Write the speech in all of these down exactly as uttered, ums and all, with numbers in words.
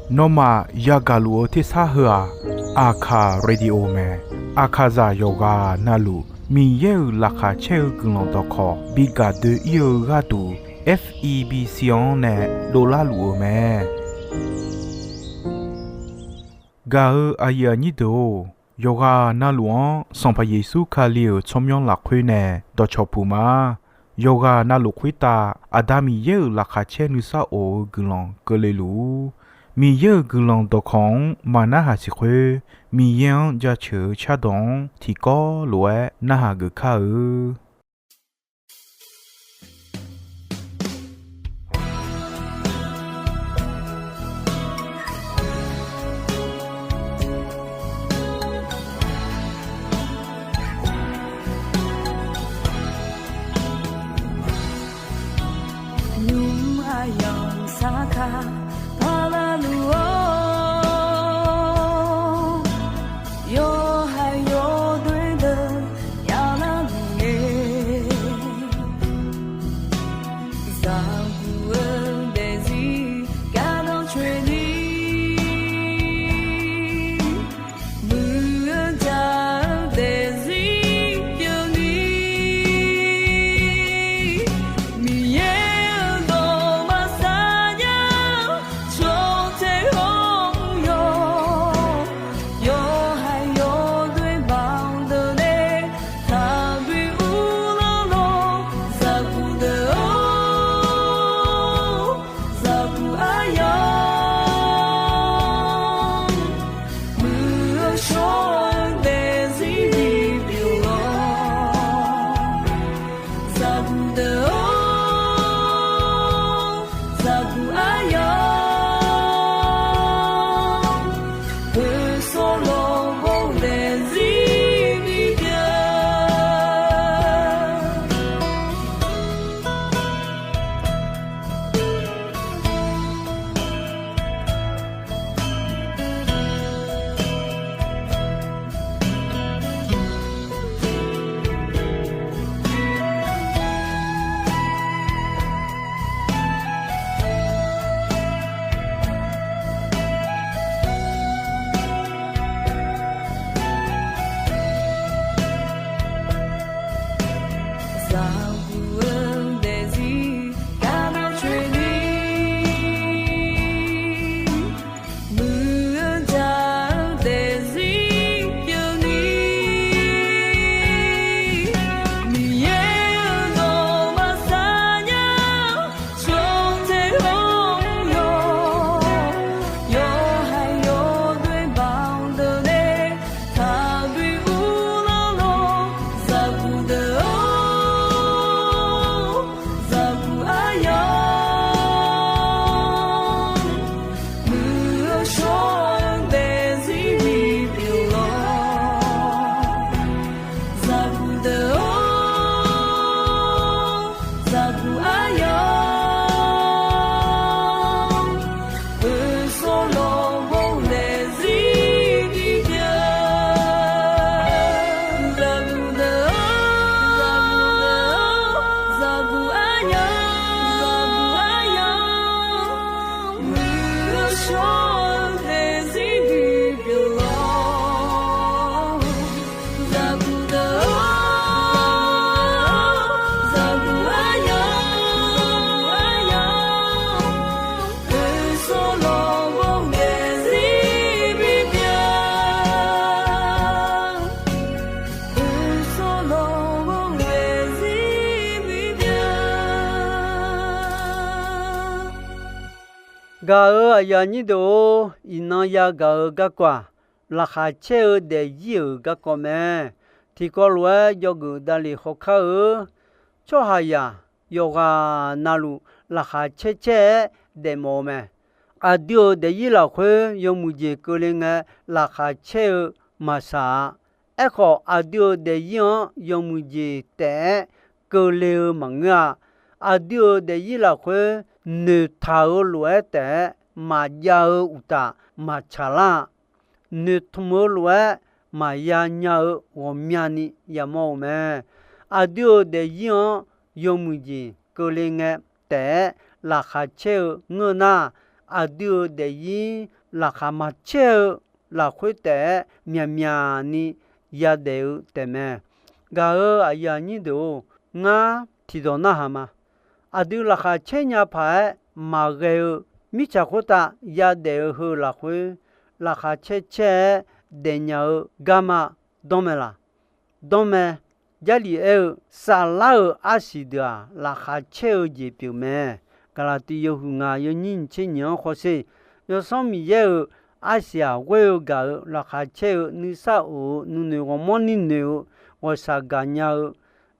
Nawmaf yagaq luf-eu tersar heu-aq, Aqkaq Radio mae. Aqkaqzaq yawqghaq navluf Miqyaer-euq laqkhaq caer-eu guiqlanq dawqkawq bi gaq doe-ir-eu gharduq, F E B C-anr nae dovlar luf-euq mae. Gaq-eu aqyuif aqnyir deuq-or, yawqghaq navluf-anr Sanqpaq Yeqsur Kali-euq tsawrmyanr lafkhoer nae dawqcawq puq ma. Yawqghaq navluf khoertav Aqda Miqyaer-euq laqkhaq caer nuisar of-eu guiqlanq keuvle luf-ur. Miqyaer-euq guiqlanq dawqkawq-anr maqnarhaq siq khoer, Miqyaer-anr jaceuq-eu cardawq-anr tiqkawv lof-aer narhaq geuf kar-eu. Nymq aqyawf-anr sarkar parlar luf-awr, yawqha yawdoer deuq yaqlar luf-eu, zaqguq-eu daefzir gardanr coeni, muiq-eu jaq-eu daefzir pyeufni, Miqyaer-euq dawq maqsar nya-eu tsawrtae hawr-eu yawq, yawqha yawdoer baqdeuq nae taqbi uvlanr lor, zaqguq deuq-or, zaqguq aryamq, muiq-eu shawr-eu daefzir bipyeuf-awr, zaqguq deuq-or, zaqguq aryamq, poeqsawr lawqbawr daefzir bipyeuf. Zaqguq-eu daefzir gardanr coeni, muiq-eu jaq-eu daefzir pyeufni, Miqyaer-euq dawq maqsar nya-eu tsawrtae hawr-eu yawq, yawqha yawdoer baqdeuq nae taqbi uvlanr lor, zaqguq deuq-or, zaqguq aryamq, muiq-eu shawr-eu daefzir bipyeuf-awr, zaqguq deuq-or, zaqguq aryamq, poeqsawr lawqbawr daefzir bipyeuf, zaqguq deuq-or, zaqguq aryamq, zaqguq aryamq, muiq-eu shawr-eu daefzir bipyeuf-awr, zaqguq deuq-or, zaqguq aryamq, poeqsawr lawqbawr daefzir bipyeuf, poeqsawr lawqbawr daefzir bipyeuf. Gaq-euq aqyuif aqnyir deuq-or, iqnan yagaq-eu garkawv-aq, laqkhaq caer-eu daefzir-euq garkawv mae. Tiqkawv lof-aer dzawgeuf davlef hawkar-eu, tsawrhaqzaq yawqghaq navluf laqkhaq caer caer-aer daefmawf-eu mae. Aqdui-euq daefzir lafkhoer yawmuiq jeq keuvle ngae, laqkhaq caer-eu maqsaq-a. Aerkhawf, aqdui-euq daefzir-anr yawmuiq jeq taef-aer keuvle-eu maqngeur-a. Aqdui-euq daefzir lafkhoer noeqtaq-eu lof-aer taef-aer maqjav-eu uqtaf maqtsaq lar-a. Noeqtmq-eu lof-aer maqya nya-eu ghawqmyani yamawr-euq mae. Aqdui-euq daefzir-anr yawmuiq jeq keuvle ngae taef-aer laqkhaq caer-eu ngeur nar, aqdui-euq daefzir laqkhaq maqcaer-eu lafkhoer taef-aer myaqmyaq ni yadaef-eu taefmae. Gaq-euq aqyuif aqnyir deuq-or, ngar tiqdawq narhaq ma. Aqdui laqkhaq caer nya paq-aer maqghae-eu mirtsaq khoertav yadaef-eu heu lafkhoer, laqkhaq caer caer-aer daefnya-eu garma danr mae laq? Danr mae. Jarlif aer-eu, saflar-euq arsiq deuq-aq, laqkhaq caer-eu jeq pyeuf mae. Gaqlaqtiv yawhuiq ngaq yawnyir nyiq tser nyiq-anr hawsher. Yawsanr Miqyaer-euq arsiq-aq, ghoer-eu gaq-eu laqkhaq caer-eu nuisar of-eu nuinoeq ghawqmanrni noeq-eu ghawqshaq gaqnya-eu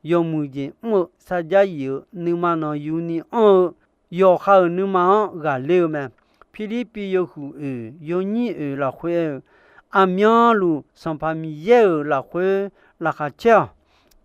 yawmuiq jeq mr-eu sarjax yif-eu nuima nanqyuni anr-eu yawqha-euq nuima-anr ghaqler-eu mae. Pirlirpiv yawhuiq oeq yawnyir oeq lafkhoer aer-eu, aqmyanluf Sanqpaq Miqyaer-euq lafkhoer laqkhaq caer-awq.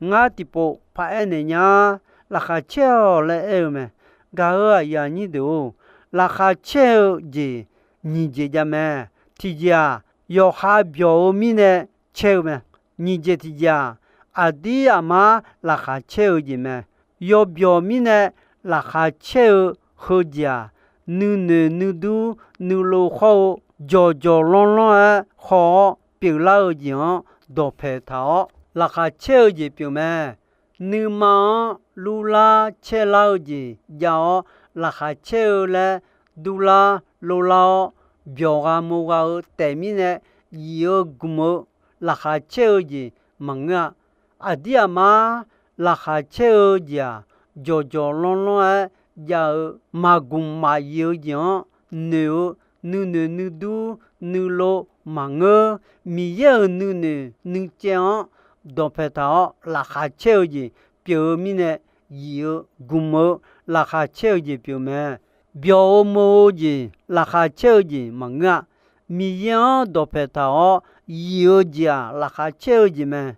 Ngar tiqpov paraer naeq nya, laqkhaq caer-awq laer aer-eu mae. Gaq-euq aqyuif aqnyir deuq-or, laqkhaq caer-eu jeq nyiq jeq jav mae. Tiqjeq-aq, yawqha byawq-eu mirnae caer-eu mae. Nyiq jeq tiqjeq-aq, aqdir aqmar laqkhaq caer-eu jeq mae. Yawbyawq mirnae laqkhaq caer-eu heujeq-aq, nuinoeq nuidur nuilov hawr-eu jawqjawq lanrlanr-aer haw-awr pyeuflar-eu jeq-anr dawqpaeq taq-awr laqkhaq caer-eu jeq pyeuf mae. Nuima-anr lurlar caerlar-eu jeq jav-awr laqkhaq caer-eu laer durlar lovlar-awr, byawq gha mo gha-eu taef mirnae yif-eu gmq-eu laqkhaq caer-eu jeq maqngeur-a. Aqdir aqmar laqkhaq caer-eu jeq-aq, jawqjawq lanrlanr-aer jav-eu maqgmq maqyif-eu jeq-anr noeq-eu nuinoeq nuidur nuilov maqngeur. Miqyaer-euq nuinoeq nuicaev-anr dawqpaeq taq-awr laqkhaq caer-eu jeq pyeuf-eu mirnae, yif-eu gmq-eu laqkhaq caer-eu jeq pyeuf mae. Byawq-eu mo-eu jeq laqkhaq caer-eu jeq maqngeur-a. Miqyaer-anr dawqpaeq taq-awr yif-eu jeq-aq, laqkhaq caer-eu jeq mae.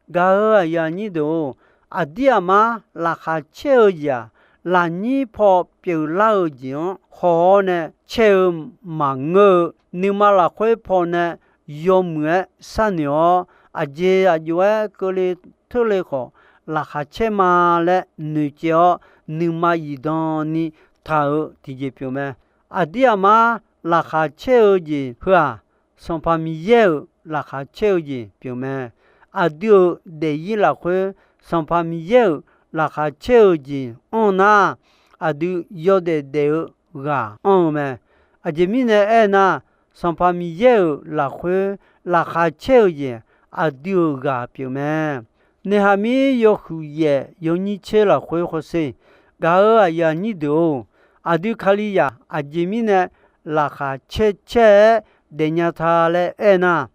Gaq-euq aqyuif aqnyir deuq-or, aqdir aqmar laqkhaq caer-eu jeq-aq, lafnyir paw pyeuflar-eu jeq-anr haw-awr nae caer-eu maqngeur-eu, nuima lafkhoer pawnae yawmuiq-aer sharnoeq-awr, aqjeq aqjox-aer keuvle teurle khawf, laqkhaq caer ma laer noeqcaev-awr, nuima zifdan ni taq-euq tiqjeq pyeuf mae. Aqdir aqmar laqkhaq caer-eu jeq heu-aq, Sanqpaq Miqyaer-euq laqkhaq caer-eu jeq pyeuf mae. Aqdui-euq daefzir lafkhoer Sanqpaq Miqyaer-euq laqkhaq caer-eu jeq anr nar, aqdui yawdaef daef-eu ghaq anr-eu mae. Aqjeq mirnae aernar, Sanqpaq Miqyaer-euq lafkhoer laqkhaq caer-eu jeq aqdui-euq ghaq pyeuf mae. Naeqhaq mir yawhuiq yaef yawnyir tser lafkhoer hawsher. Gaq-euq aqyuif aqnyir deuq-or, aqdui Kalizaq aqjeq mirnae laqkhaq caer caer-aer daefnya ta laer aernar,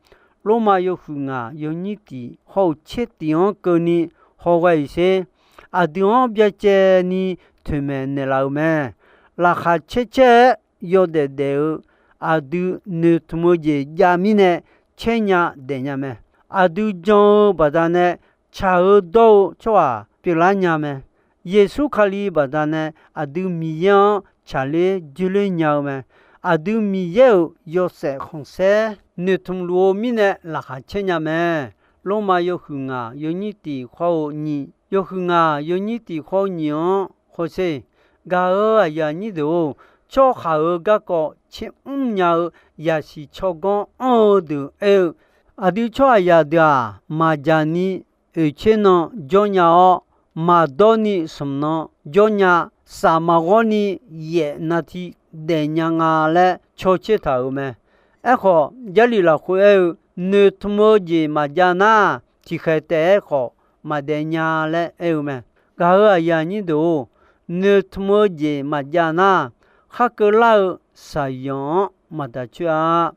Lormav yawhuiq ngaq yawnyir tiq hawr-eu tser tiq-anr keuvni hawghae-iq sher. Aqdui-anr byacaevni toeqmaeq naeqlaf-euq mae. Laqkhaq caer caer-aer yawdaef daef-eu, aqdui noeqtmq-eu jeq jav mirnae caer nya daefnya mae. Aqdui jan-eu baqdanae tsaq-eu dawr-eu tsawrhaq pyeuflar nya mae. Yeqsur Kali baqdanae aqdui Miqyaer-anr tsaqler joerler nya-eu mae. Aqdui Miqyaer-euq yawshaef khanqsaer noeqtmq luf-eu mirnae laqkhaq caer nya mae. Lormav yawhuiq ngaq yawnyir tiq hawr-eu nyiq, yawhuiq ngaq yawnyir tiq hawr-eu nyiq-anr hawsher. Gaq-euq aqyuif aqnyir deuq-or, tsawrhaq-euq garkawv caer mr nya-eu yasiq tsawrganr anr-eu deuq aer-eu, aqdui tsawrhaqzaq deuq-aq, maqjaq ni oeqtser nan jawr nya-awr, maqdawr ni smq nan jawr nya, saf maqghawr ni yaef navti daefnya nga laer cawtser taq-euq mae. Aerkhawf, Jarlif lafkhoer aer-eu, noeqtmq-eu jeq maqjav nar, tiqkhaeq taef-aer khawf maqdaef nya laer aer-eu mae. Gaq-euq aqyuif aqnyir deuq-or, noeqtmq-eu jeq maqjav nar, khar keuvlar-eu shaqzanq-anr maqdaq coer-a.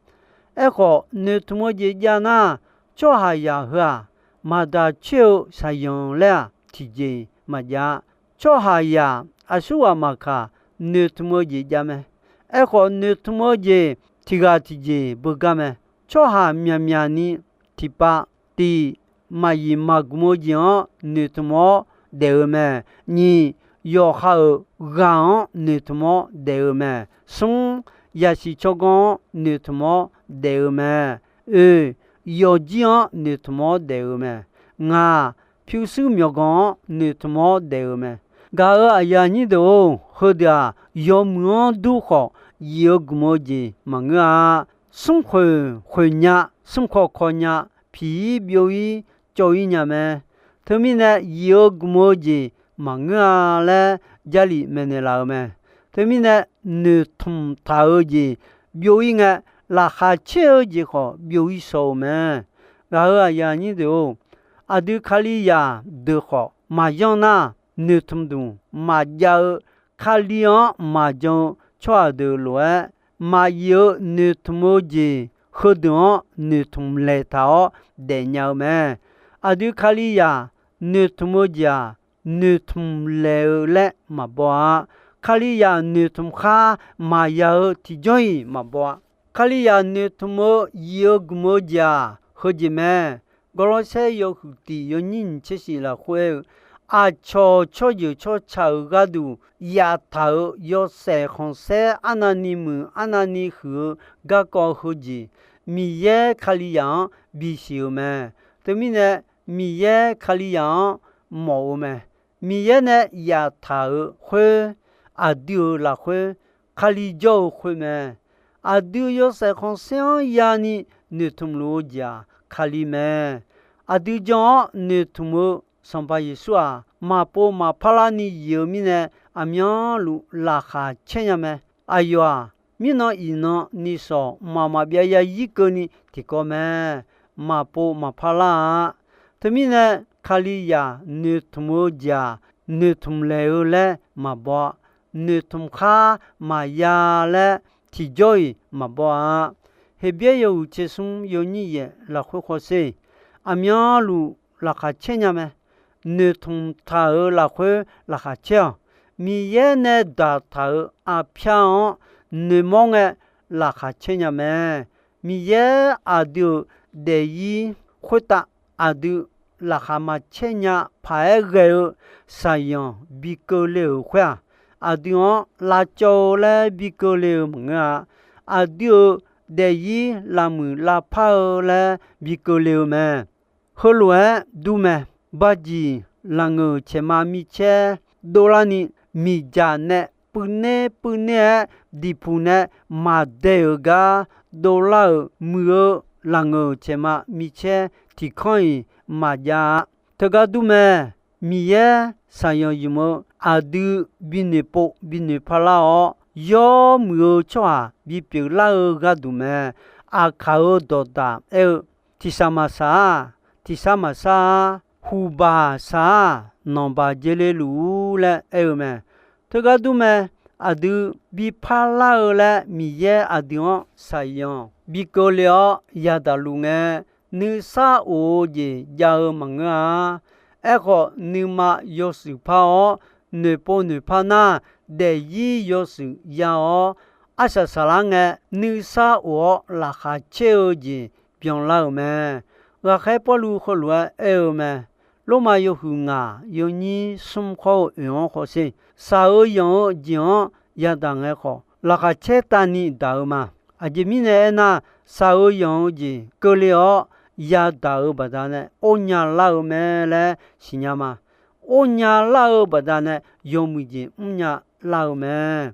Aerkhawf, noeqtmq-eu jeq jav nar, tsawrhaqzaq heu-aq, maqdaq coer-eu shaqzanq laer-aq, tiqjeq maqjav-a. Tsawrhaqzaq aqsurghaq maqkaq, noeqtmq-eu jeq jav mae. Aerkhawf, noeqtmq-eu jeq tiq ghaq tiqjeq beugar mae. Tsawrhaq myaqmyaq ni tiqpav, tiq, maqyif maqgmq-eu jeq-anr noeqtmq-awr daef-eu mae. Nyiq, yawqha-euq ghaq-anr noeqtmq-awr daef-eu mae. Smr, yasiq tsawrganr-anr noeqtmq-awr daef-eu mae. Oe, yawfjir-anr noeqtmq-awr daef-eu mae. Ngaq, pyurshuir myawqganq-anr noeqtmq-awr daef-eu mae. Gaq-euq aqyuif aqnyir deuq-or, heudeuq-aq, yawmuiq-anr dur khawf, yif-eu gmq-eu jeq maqngeur-a. Smrkhoeq khoeq nya, smrkawv kawv nya, piq-ir byov-ir cawv-ir nya mae. Teumirnae, yif-eu gmq-eu jeq maqngeur-a laer Jarlif maeqnaeq laf-euq mae. Teumirnae, noeqtmq taq-eu jeq byov-ir ngae, laqkhaq caer-eu jeq khawf byov-ir shaw-eu mae. Ghaq-euq aqyuif aqnyir deuq-or, aqdui Kalizaq deuq khawf maqyanr nar, noeqtmq dmq maqjav-eu Kali-anr maqjan-eu tsawrhaq deuq lof-aer, maqyif-eu noeqtmq-eu jeq heudeuq-anr noeqtmq laeq taq-awr daefnya-eu mae. Aqdui Kalizaq noeqtmq-eu jeq-aq, noeqtmq laeq-eu laer maqbaw-a. Kalizaq noeqtmq khar maqya-eu tiqjawr-iq maqbaw-a. Kalizaq noeqtmq-eu yif-eu gmq-eu jeq-aq, heujeq mae. Gawrlawrsaer yawhuiq tiq yawnyir nyiq tser shif lafkhoer aer-eu, aqcawq tsawrjeuq tsawrca-euq gharduq yaftaq-euq yawshaef khanqsaer arnavni muiq arnavni huiq-eu garkawv heujeq, Miqyaer Kalizaq-anr bisiq-euq mae. Teumirnae, Miqyaer Kalizaq-anr mawf-eu mae. Miqyaer nae yaftaq-euq khoer, aqdui-euq lafkhoer, Kali jawr-eu khoer mae. Aqdui yawshaef khanqsaer-anr yani noeqtmq luf-eu jeq-aq, Kali mae. Aqdui jan-awr noeqtmq-eu Sanqpaq Yeqsur-aq, maqpov maqpar larni yif-eu mirnae, aqmyanluf laqkhaq caer nya mae. Aqyawf-aq, mirnan iqnan nishawq mqmaq maqbyav ya yir keuvni tiqkawv mae. Maqpov maqpar lar-a. Teumirnae, Kalizaq noeqtmq-eu jeq-aq, noeqtmq laeq-eu laer maqbaw-a. Noeqtmq khar maqya laer tiqjawr-iq maqbaw-a. Heqbyaer yawhuiq tser smr yawnyir yaeq lafkhoer hawsher, aqmyanluf laqkhaq caer nya mae. Noeqtmq taq-euq lafkhoer laqkhaq caer-awq. Miqyaer nae daqtaq-euq aqpyar-anr noeqmawr ngae laqkhaq caer nya mae. Miqyaer aqdui-euq daefzir khoertav aqdui laqkhaq maqcaer nya paq-aer ghae-eu shaqzanq bi keuvle-euq khoer-aq, aqdui-anr lavcawv-eu laer bi keuvle-eu maqngeur-a. Aqdui-euq daefzir lavmuiq lavpar-eu laer bi keuvle-eu mae. Heulof-aer dur mae. Bardziq laqngeuq caeqma micaer dovlarni, miqdzaq nae puivner puivner-aer diqpuq nae maqdae-euq gar dovlar-euq muiq-eu laqngeuq caeqma micaer tiqkanr-iq maqjav-a. Teugar dur mae. Miqyaer shaqzanq ymq-eu aqdui binoeq pov binoeq parlar-awr, yawmuiq-eu tsawrhaq bipyeuf lar-eu gharduq mae. Aqkaq-euq dawqdaq aer-eu, tiqsaq maqsaq-a, tiqsar maqsar-a, huqbaq saq-a, nanqbaq jeq le luf-ur laer aer-eu mae. Teugar dur mae. Aqdui bi parlar-eu laer Miqyaer aqdui-anr shaqzanq bi keuvle-awr yadaq luf ngae, nuisar of-eu jeq jav-eu maqngeur-a. Aerkhawf, nuima yawshuif par-awr, noeqpov noeqpar nar, daefzir yawshuif ya-awr, arsaq saqlar ngae nuisar of-awr laqkhaq caer-eu jeq byanlar-euq mae. Ghaqkhaer Pawrluv heulof-aer aer-eu mae. Lormav yawhuiq ngaq yawnyir smr khawr-eu oeq-anr hawsher, shaq-eu yanq-eu jeq-anr yadaq ngae khawf, laqkhaq caer tavni daq-eu ma. Aqjeq mirnae aernar, shaq-eu yanq-eu jeq keuvle-awr yadaq-euq baqdanae or nya lar-eu mae laer siqnya ma. Or nya lar-eu baqdanae yawmuiq jeq mrnya lar-eu mae.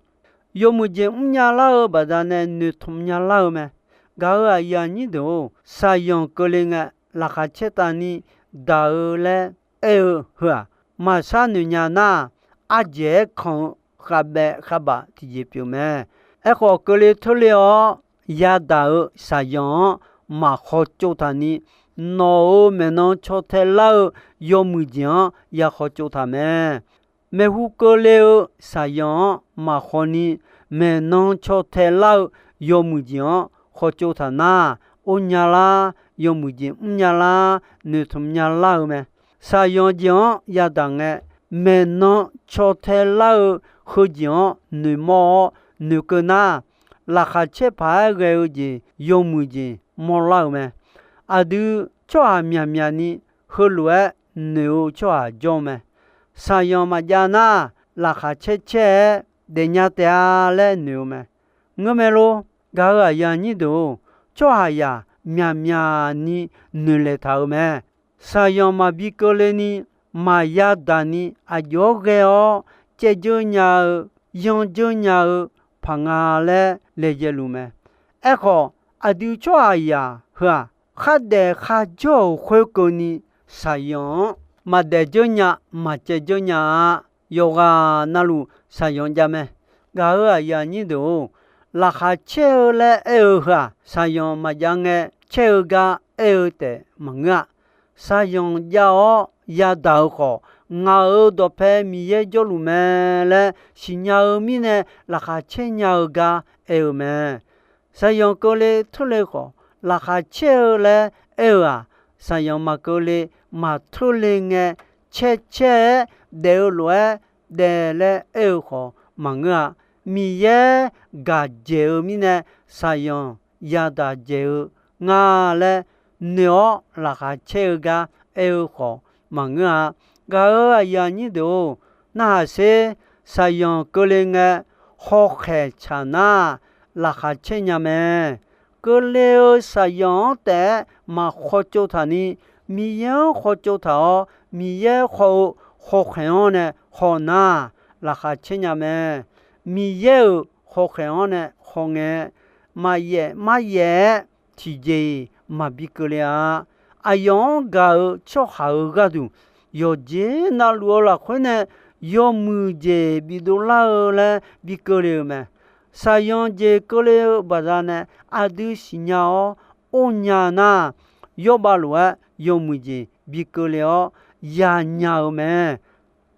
Yawmuiq jeq mrnya lar-eu baqdanae noeqtmq nya lar-eu mae. Gaq-euq aqyuif aqnyir deuq-or, shaqzanq keuvle ngae laqkhaq caer tavni daq-eu laer aer-eu heu-aq, maqshar noeq nya nar, ardzaeq-aer kanq-eu khavbaev khavbaf tiqjeq pyeuf mae. Aerkhawf, keuvle teurle-awr yadaq-eu shaqzanq-anr maq khawtsov taqni, nawq-euq maeqnan caw tae lar-eu yawmuiq jeq-anr ya khawtsov taq mae. Maeqhu keuvle-eu shaqzanq-anr maq khawni, maeqnan caw tae lar-eu yawmuiq jeq-anr khawtsov taq nar, or nya lar, yawmuiq jeq mrnya lar, noeqtmq nya lar-eu mae. Shaqzanq jeq-anr yadaq ngae, maeqnan caw tae lar-eu heujeq-anr noeqmawr-awr noeqkeuv nar, laqkhaq caer paq-aer ghae-eu jeq yawmuiq jeq mawrlar-euq mae. Aqdui tsawrhaq myaqmyaq ni heulof-aer noeq-eu tsawrhaq jawr-eu mae. Shaqzanq maqjav nar, laqkhaq caer caer-aer daefnya taef-a laer noeq-eu mae. Ngeurmae lor, gaq-euq aqyuif aqnyir deuq-or, tsawrhaqzaq myaqmyaq ni noeqlaeq taq-euq mae. Shaqzanq maqbi keuvle ni, maqya daq ni, aqjox-awr ghae-awr caevdzeur nya-eu yandzeur nya-eu paq nga laer laejae luf mae. Aerkhawf, aqdui tsawrhaqzaq heu-aq, khardaef kharjawr-euq khoerkeuvni shaqzanq-anr maqdaef dzeur nya, maqcaev dzeur nya-a. Yawqghaq navluf shaqzanq jav mae. Gaq-euq aqyuif aqnyir deuq-or, laqkhaq caer-eu laer aer-eu heu-aq, shaqzanq maqjav ngae caer-eu gar aer-eu taef maqngeur-a. Shaqzanq jav-awr yadaq-euq khawf, ngaq-euq dawqpae Miqyaer jawrluf mae laer siqnya-eu mirnae, laqkhaq caer nya-eu gar aer-eu mae. Shaqzanq keuvle teurle khawf, laqkhaq caer-eu laer aer-eu-aq, shaqzanq maqkeuvle maqteurle ngae, caer caer-aer daef-eu lof-aer daef laer aer-eu khawf maqngeur-a. Miqyaer gaq dzaeq-eu mirnae, shaqzanq yadaq dzaeq-eu nga laer noeq-awr laqkhaq caer-eu gar aer-eu khawf maqngeur-a. Gaq-euq aqyuif aqnyir deuq-or, narhaq sher, shaqzanq keuvle ngae hawkhaeq tsaq nar, laqkhaq caer nya mae. Keuvle-eu shaqzanq-anr taef-aer maq khawtsov taq ni, Miqyaer-anr khawtsov taq-awr, Miqyaer khawf-eu hawkhaeq-anr nae haw nar, laqkhaq caer nya mae. Miqyaer-euq hawkhaeq-anr nae hawngae, maqyaef maryaef-aer tiqjeq-iq maqbi keuvle-a. Aqyawf-anr gaq-euq tsawrhaq-euq gharduq, yawqjeq navluf-eu lafkhoer nae yawmuiq jeq bidov lar-eu laer bi keuvle-euq mae. Shaqzanq jeq keuvle-eu baqdanae aqdui siqnya-awr or nya nar, Yawrbav lof-aer yawmuiq jeq bi keuvle-awr yanya-eu mae.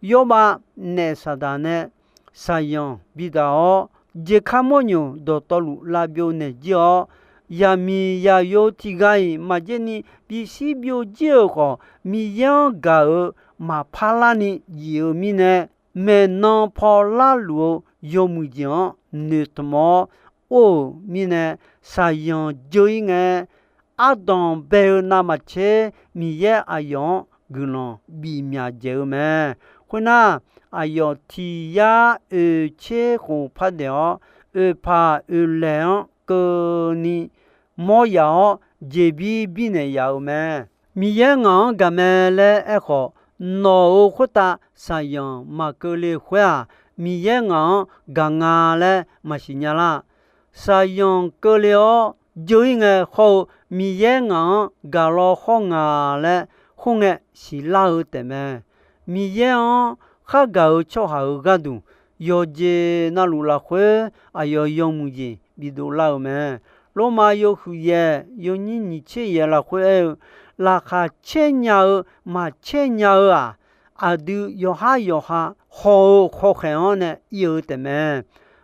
Yawrbav naef Saqdaq nae shaqzanq bidaq-awr, jeqkar mawrnyoq dawqtawvluf lavbyov naeq jir-awr, yaqmiq yaqyo tiqghaq-iq maqjaer ni bishir byovjir-euq khawf, Miqyaer-anr gaq-euq maqpar larni jif-eu mirnae, maeqnan paw larluf-eu yawmuiq jeq-anr noeqtmq-awr or-euq mirnae, shaqzanq dzeur-ir ngae, ardanq bae-eu navmaqtser Miqyaer aqyawf-anr guiqlanq bifmyaq dzaeq-eu mae. Khoernar, aqyawf tiq yar oeq tser khof par daef-awr, oeqpaq oeqlaeq-anr keuvni mawr yaf-awr, jeqbir birnaeq yaf-euq mae. Miqyaer ngaq-anr gaq mae laer aerkhawf, nawq-euq khoertav shaqzanq maqkeuvle khoer-aq, Miqyaer ngaq-anr gaq nga laer maqsiq nya lar. Shaqzanq keuvle-awr dzeur-ir ngae hawr-eu, Miqyaer ngaq-anr gaq law hawr nga laer khoerngae siqlar-eu taefmae. Miqyaer-anr khargaq-eu tsawrhaq-euq gharduq, yawqjeq navluf lafkhoer aqyawf yawmuiq jeq bidov lar-eu mae. Lormav yawhuiq yaeq yawnyir nyiq tser yaeq lafkhoer aer-eu, laqkhaq caer nya-eu maqcaer nya-eu-aq, aqdui yawqhar yawqha haw-eu hawkhaeq-anr nae ir-eu taefmae.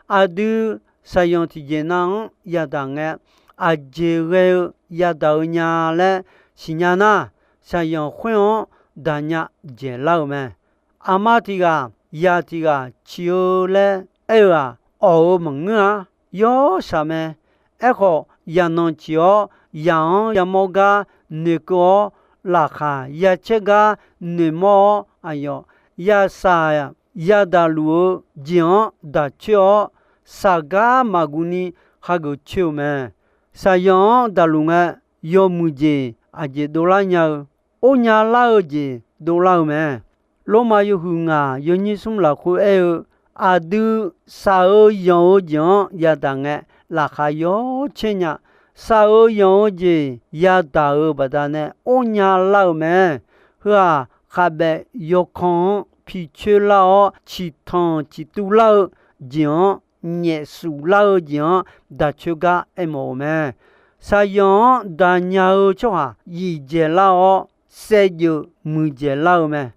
Aqdui shaqzanq tiqjeq nav-anr yadaq ngae, aqjeq ghae-eu yadaq-eu nya laer siqnya nar, shaqzanq khoer-anr daqnya dzaeqlar-eu mae. Aqma tiq ghaq, yaq tiq ghaq ciq-eu laer aer-eu-aq, awq-eu maqngeur-a. Yawshaq mae. Aerkhawf, yaqnanq ciq-awr yaq-anr yamawr gar noeqkeuv-awr, laqkhaq yacaer gar noeqmawr-awr, aqyawf yasaq yadaq luf-eu jeq-anr daq coer-awr, saqgar maqguv ni hageuf coer-eu mae. Shaqzanq-anr daqluf ngae, yawmuiq jeq aqjeq dovlar nya-eu, or nya lar-eu jeq dovlar-eu mae. Lormav yawhuiq ngaq yawnyir smr lafkhoer aer-eu, aqdui saq-eu yanq-eu jeq-anr yadaq ngae, laqkhaq yawcaer nya. Saq-eu yanq-eu jeq yadaq-euq baqdanae or nya lar-eu mae. Heu-aq, khaqbaef yawkan-anr picoer lar-awr, ciqtanq ciqtuv lar-eu jeq-anr, nyaef suf lar-eu jeq-anr daq coer gar aermawf-eu mae. Shaqzanq-anr daqnya-eu tsawrhaq yif dzaeq lar-awr, saevdzeuf muiqdzaeq lar-eu mae.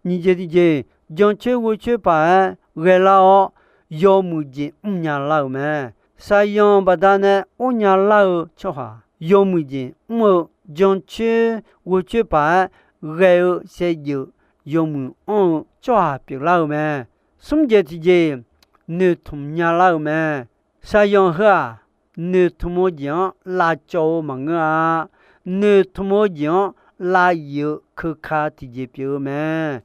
Nyiq jeq tiqjeq, jancoer ghoecoer paq-aer ghae lar-awr, yawmuiq jeq mrnya lar-euq mae. Shaqzanq baqdanae or nya lar-eu tsawrhaq, yawmuiq jeq mr-eu, jancoer ghoecoer paq-aer ghae-eu saevdzeuf yawmuiq anr-eu tsawrhaq pyeuflar-eu mae. Smr jeq tiqjeq, noeqtmq nya lar-euq mae. Shaqzanq heu-aq, noeqtmq-eu jeq-anr lavcawv-eu maqngeur-a. Noeqtmq-eu jeq-anr lavyif-eu keuka tiqjeq pyeuf-eu mae.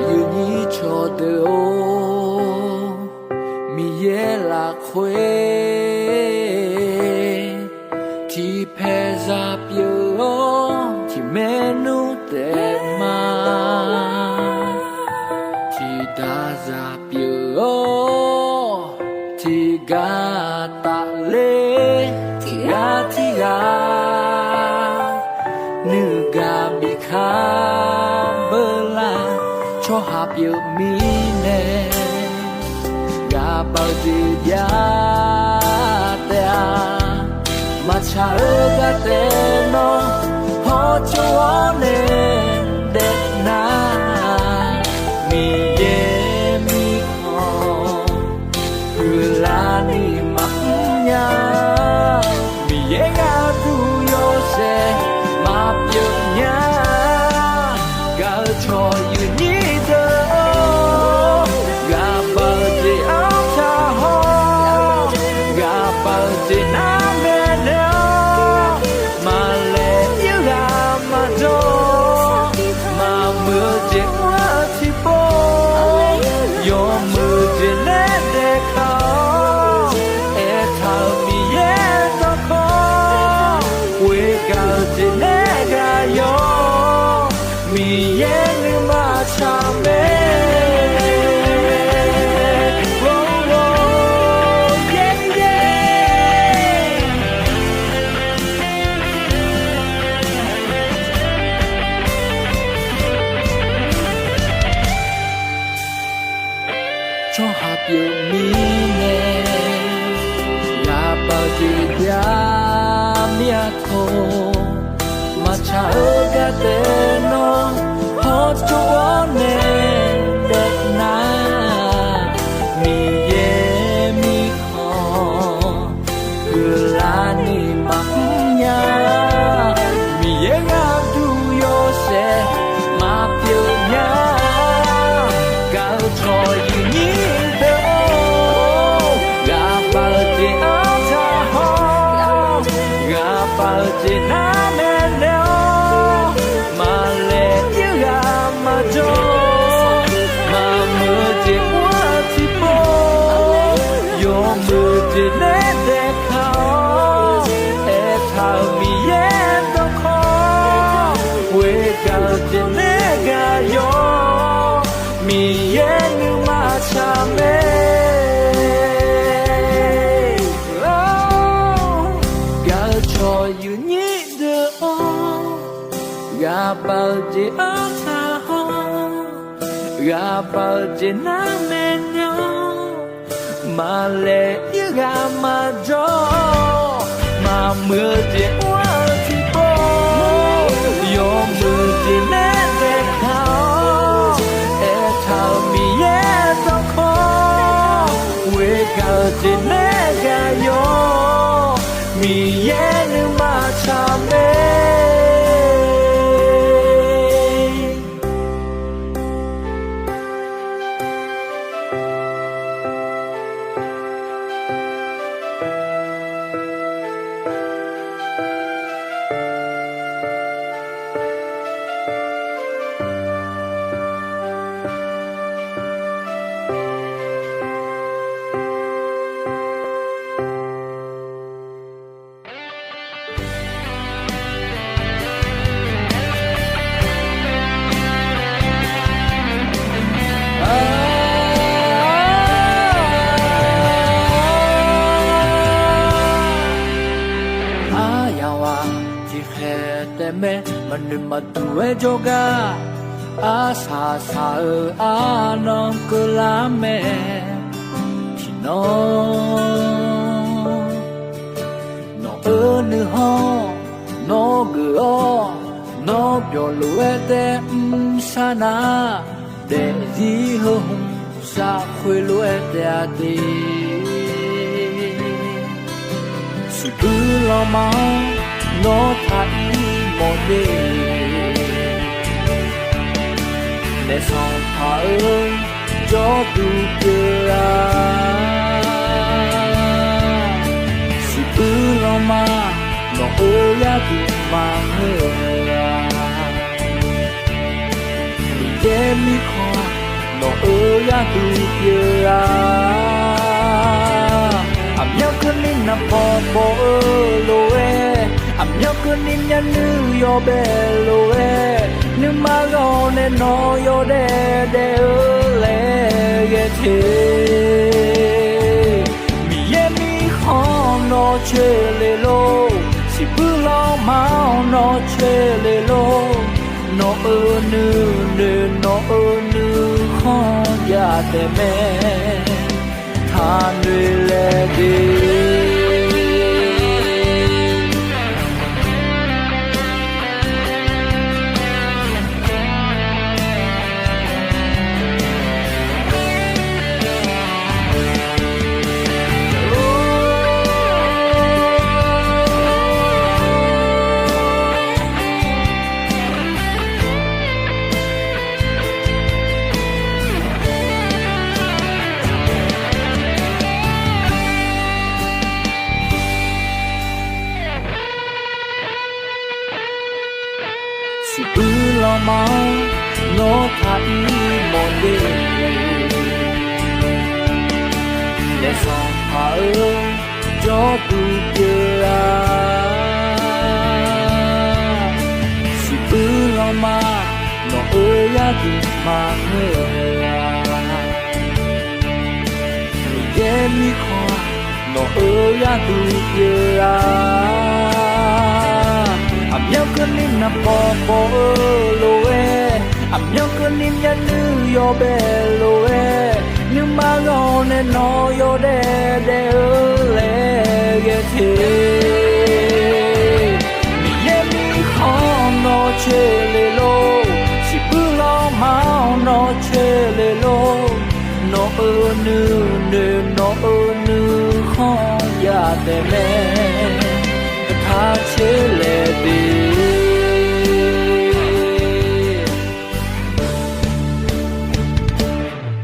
Yawnyir cawqdeuq-or, khoer, tiqpaeq zaq pyeuf-awr tiqmaer nmr taef ma. Tiqdaq zaq pyeuf-awr tiqgar tafler, tiqghaq tiqghaq nuigaq bikar beular. Tsawrhaq pyeuf mirnae ghaq bav-eu jeq jav taef-a. Maqtsaq-eu gar taef nawr hawtsov-awr nae daef nar, Miqyaer mirkhanq huiqlar ni maqmr nya. Miqyaer gharduq yawshaef maqpyeuf nya. Gaq-eu cawq yuifnyir deuq-or, ghaq bav-eu jeq artaq hawr, ghaq bav-eu jeq nar maeqnaeq-awr, maqlaeq ir ghaq maqjawr. Maqmuiq-eu jeq mr-eu tiqpov, yawmuiq jeq nae daefkaq-awr, aertaq-euq Miqyaer dawrkawr, ghoegaq-eu jeq nae ghaq yawr. Miqyaer nuima tsaq mae. Tsawrhaq pyeuf mirnae ghaq bav-eu jeq jav mir-a tawq. Maqtsaq-eu gar taef nawr hawtsov-awr nae daef nar, Miqyaer mirkhanq huiqlar ni maqmr nya. Miqyaer gharduq yawshaef maqpyeuf nya. Gaq-eu cawq yuifnyir deuq-or, ghaq bav-eu jeq artaq hawr, ghaq bav-eu jeq nar maeqnaeq-awr, maqlaeq ir ghaq maqjawr. Maqmuiq-eu jeq mr-eu tiqpov, yawmuiq jeq nae daefkaq-awr, aertaq-euq Miqyaer dawrkawr, ghoegaq-eu jeq nae ghaq yawr. Miqyaer nuima tsaq mae. Gaq-eu cawq yuifnyir deuq-or, ghaq bav-eu jeq artaq hawr, ghaq bav-eu jeq nar maeqnaeq-awr, maqlaeq ir ghaq maqjawr. Maqmuiq-eu jeq mr-eu tiqpov, yawmuiq jeq nae daefkaq-awr, aertaq-euq Miqyaer dawrkawr, ghoegaq-eu jeq nae ghaq yawr. Miqyaer nuima tsaq mae. Aryamq ghaq tiqkhaeq taef mae, maqnoeq maqduq-aer jawrgar, arsaq saq-eu arnan keuvlar mae. Tiqnan nawq-euq nuikhanr nawr geuf-awr, nawr byawq lof-aer taef mrshar nar, daefzir heu hmq sar khoerlof-aer taef-a de. Siqbuir lanma-anr nawr taq ir mawf de. Naef sanqpaq-eu jawrduq pyeuf-a. Siqbuir lanma nawq-euq gharduq maqngeur-a. Miqyaer mirkhanq nawq-euq gharduq pyeuf-a. Paw baw-eu lof-aer, aqmyanluf keuvni myavnuiv yawbae lof-aer, nuima ghaq-awr nae nawr yawdaef daef-eu laer ghae te. Miqyaer mirkhanq nawr coer le lor, siqbuir lanma-anr nawr coer le lor, nawq-euq nuinoeq nawq-euq nuikhanr jav taef mae. Taqnoeq laer de. Siqbuir lanma-anr nawr taq ir mawf de. Naef Sanqpaq-eu jawrduq pyeuf-a. Siqbuir lanma nawq-euq gharduq maqngeur-a. Miqyaer mirkhanq nawq-euq gharduq pyeuf-a. Aqmyanluf keuvni naqpaw paw-eu lof-aer, aqmyanluf keuvni myavnuiv yawbae lof-aer, nuima ghaq-awr nae nawr yawdaef daef-eu laer ghae te. Miqyaer mirkhanq nawr coer le lor, siqbuir lanma-anr nawr coer le lor, nawq-euq nuinoeq nawq-euq nuikhanr jav taef mae. Taq coer laer de.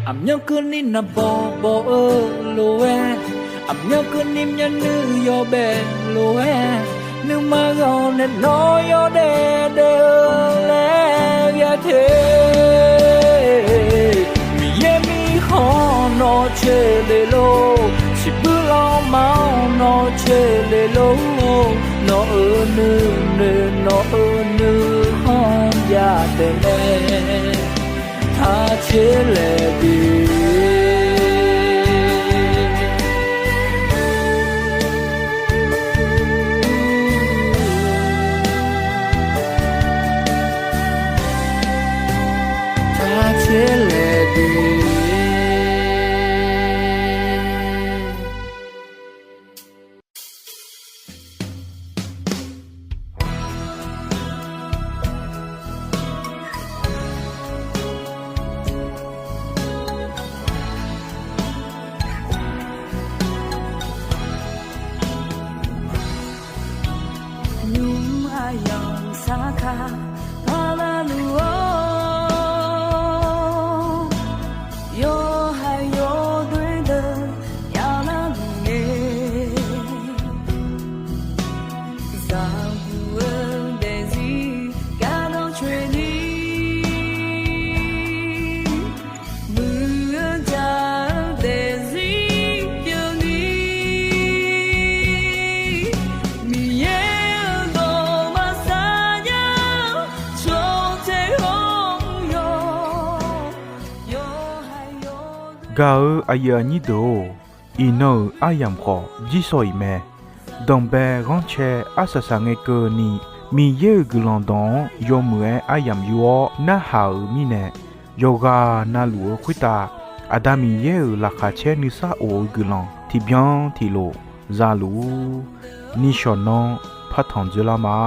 Aqmyanluf keuvni naqbaw baw-eu lof-aer, aqmyanluf keuvni myavnuiv yawbae lof-aer, nuima ghaq-awr nae nawr yawdaef daef-eu laer ghae te. Miqyaer mirkhanq nawr coer le lor, siqbuir lanma-anr nawr coer le lor, nawq-euq nuinoeq nawq-euq nuikhanr jav taef mae. Taq coer laer de. Taq coer laer de. Nymr aqyamq sarkar parlar luf-awr, yawhaiq yawdoer deuq yavlar luf ngae, zaqguq-eu daefzir gardanr coeni, muiq-eu jaq-eu daefzir pyeufni, Miqyaer-euq dawq maqsar nya-eu cawq tae-awr yawq, yawhaiq yawdoer. Gaq-eu aqyuif aqnyir deuq-or, iqnan-euq aryamq khawf jirsawq iq mae. Danqbae ghanrcae arsaq saq ngae keuvni, Miqyaer-euq guiqlanq dawq-anr yawmuiq-aer aryamq yur-awr narhaq-euq mirnae, yawqghaq na luf-eu khoertav Aqda Miqyaer-euq laqkhaq caer nuisar of-eu guiqlanq tiqbyan tiqlof za luf-ur. Nishawq nanr partanq dzoerlar ma.